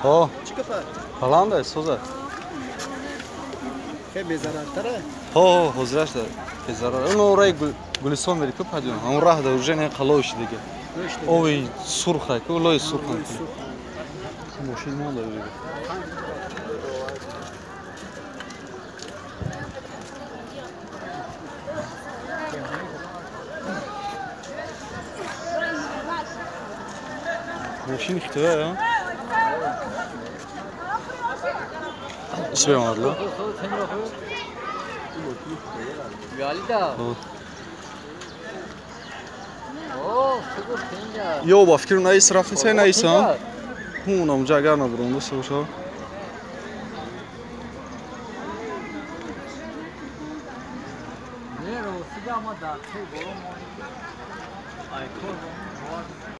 Ҳо. Баланда соза. Ҳо, ҳозираш да безарар. Он ораи Гулистон мери ку падиён. Он раҳ да уже не қалоиш дига. Ови сурха ку лои сурхан. Мошин монда дига. Мошин хитоя, а? Чӣ бемадла? Ё ба фикр наис рафтисай наис, а? Ҳун онҷа агар набуронда боша.